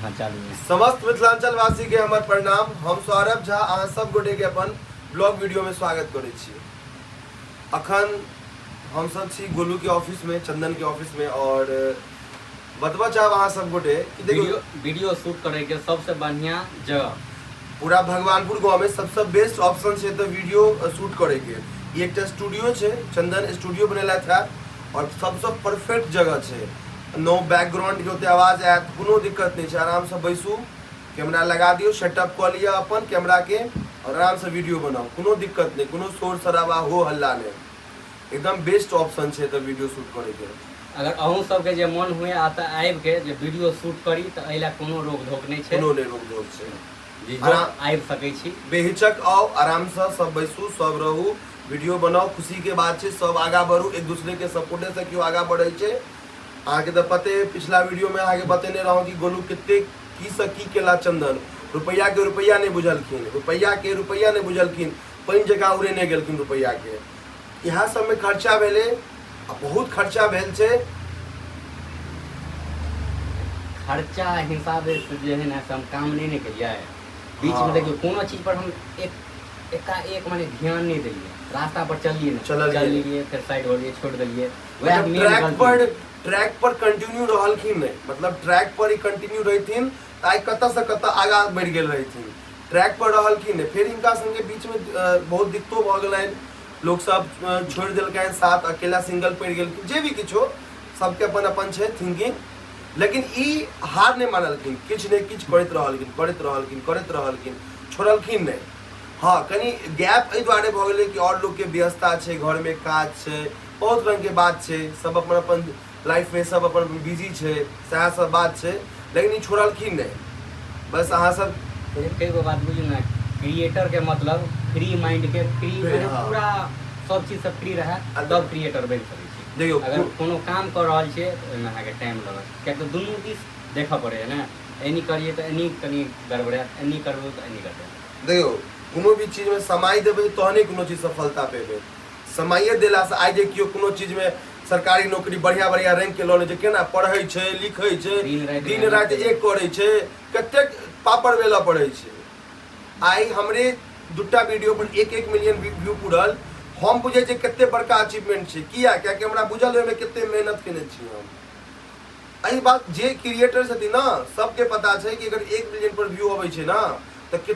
हाँ, चालू है। समस्त मिथिलांचल वासी के हमर प्रणाम। हम सौरभ झा अहाँ सब गोटे के अपन ब्लॉग वीडियो में स्वागत करै छी। अखन हम सब छी गोलू के ऑफिस में, चंदन के ऑफिस में, और बतबा चाहब अहाँ सब गोटे कि देखियौ वीडियो शूट करे के सबसे बढ़िया जगह पूरा भगवानपुर गाँव में सबसे बेस्ट ऑप्शन छै तऽ वीडियो शूट करे के। ई एकटा स्टूडियो छै, चंदन स्टूडियो बनेलथि है और सबसे परफेक्ट जगह छै। नो बैकग्राउंड के ओते आवाज आयत, कोनो दिक्कत नहि छै। आराम से बैसू, कैमरा लगा दियौ, सेटअप कऽ लिअ अपन कैमरा के और आराम से वीडियो बनाउ, कोनो दिक्कत नहि, कोनो शोर शराबा हो हल्ला नहि, एकदम बेस्ट ऑप्शन छै तऽ वीडियो शूट करे के। अगर अहूँ सबके जे मन हुए आ तऽ आबि के जे वीडियो शूट करी तऽ एहि लए कोनो रोक धोक नहि छै। कोनो नहि रोक धोक छै। जी, जो आबि सकै छी। बेहिचक आउ, आरामसँ सब बैसू, सब रहू, वीडियो बनाउ, खुशी के बात छै। सब आगा बढ़ू, एक दूसरे के सपोर्टे से केओ आगा बढ़ै छै। अहाँके तऽ पते अइ, पिछला वीडियो में अहाँके बतेने रहौं कि गोलू कते की से की केला। चंदन रुपैआ के रुपैआ नहि बुझलखिन, रुपैआ के रुपैआ नहि बुझलखिन, पानि जकाँ उड़ेने गेलखिन रुपैआ के। इएह सबमे खर्चा भेलै आ बहुत खर्चा भेल छै। खर्चा हिसाब से जे है ना से हम काम नहीं ने केलियै बीच में। देखियौ, कोनो चीज पर हम एक एकाएक माने ध्यान नहीं देलियै, रास्ता पर चलिए ना। चललियै। चललियै, फेर साइड हो गेलियै, छोड़ देलियै, वएह मतलब मेन ट्रैक गलती। पर, ट्रैक पर कंटिन्यू रहलखिन नहि। मतलब ट्रैक पर ही कंटिन्यू रहिथिन तऽ आइ कतऽ से कतऽ आगाँ बढ़ि गेल रहिथिन। ट्रैक पर रहलखिन नहि। फेर हिनका संगे बीचमे बहुत दिक्कतो भऽ गेलनि, लोक सब छोड़ि देलकनि साथ, अकेला सिंगल पड़ि गेलखिन। जे भी किछो, सबके अपन अपन छै थिंकिंग, लेकिन ई हार नहि मानलखिन, किछु ने किछु करैत रहलखिन, करैत रहलखिन, करैत रहलखिन, छोड़लखिन नहि। हँ, कनि गैप एहि दुआरे भऽ गेलै कि आओर लोकके व्यस्तता छै, घरमे काज छै, बहुत रङ्गके बात छै, सब अपन अपन लाइफमे सब अपन अपन बिजी छै, सएह सब बात छै, लेकिन ई छोड़लखिन नहि। बस अहाँ सब लेकिन एगो बात बुझू ने, क्रिएटर के मतलब फ्री माइंड के फ्री फ्री, हाँ। पूरा सब चीज से फ्री रहे तब क्रिएटर बनि सकै छी। देखियौ, अगर कोनो काम कऽ रहल छियै तऽ ओहिमे अहाँके टाइम लगत, किएक तऽ दुनू दिस देखऽ पड़ैए ने। एनी करियै तऽ एनी कनि गड़बड़ायत, एनी करबै तऽ एनी गड़बड़ायत। देखियौ, कोनो भी चीजमे समय देबै तहने कोनो चीज सफलता पेबै। समये देलासँ आइ जे केओ कोनो चीजमे सरकारी नौकरी बढ़िआँ बढ़िआँ रैंकके लऽ लै छै, केना पढ़ै छै, लिखै छै, दिन राति दिन मेहनत राति करै। एक करै छै, कतेक पापड़ बेलऽ पड़ै छै। आइ हमरे दूटा वीडियो पर 1-1 मिलियन व्यू पूरल, हम बुझै छियै कते बड़का अचीवमेंट छै। किया? कियाकि हमरा बुझल ओहिमे कते मेहनत केने छी हम। एहि बात जे क्रिएटर छथिन ने, सबके पता छै कि अगर 1 मिलियन पर व्यू अबै छै ने तऽ कते